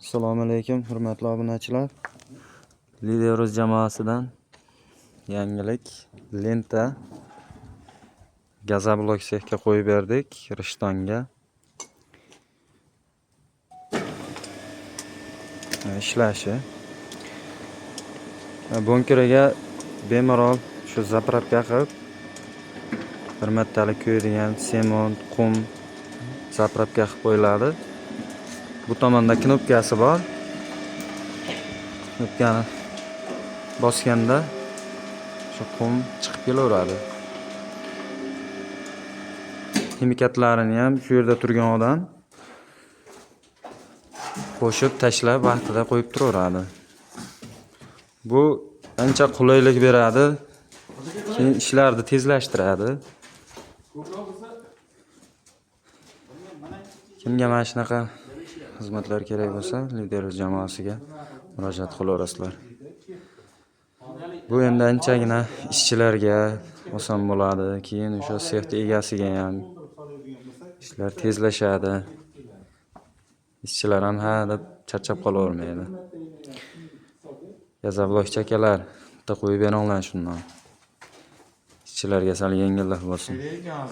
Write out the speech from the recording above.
Assalomu alaykum, hurmatli obunachilar. Lideruz jamoasidan yangilik: lenta gazoblok sexga qo'yib berdik, Rishtonga. Ishlashi. Bunkeriga bemalol shu заправка qilib, bir martalik kuyadigan sement, qum заправка qilib qo'yiladi. Bu tomonda knopkasi bor. Knopkani bosganda shu qum chiqib kelaveradi. Ximikatlarini ham shu yerda turgan odam qo'shib tashlab, vaqtida qo'yib turaveradi. Bu ancha qulaylik beradi. Keyin ishlarni tezlashtiradi. Kimga mana shunaqa xizmatlar kerak bo'lsa, Lider jamoasiga murojaat qilaverasizlar. Bu endi anchagina ishchilarga oson bo'ladi. Keyin o'sha sexni egasiga ham ishlar tezlashadi. Ishchilar ham ha deb charchab qolavermaydi. Gazoblokchi akalar, bitta qo'yib beringlar shundan. Ishchilarga sal yengillik bo'lsin. Kerak.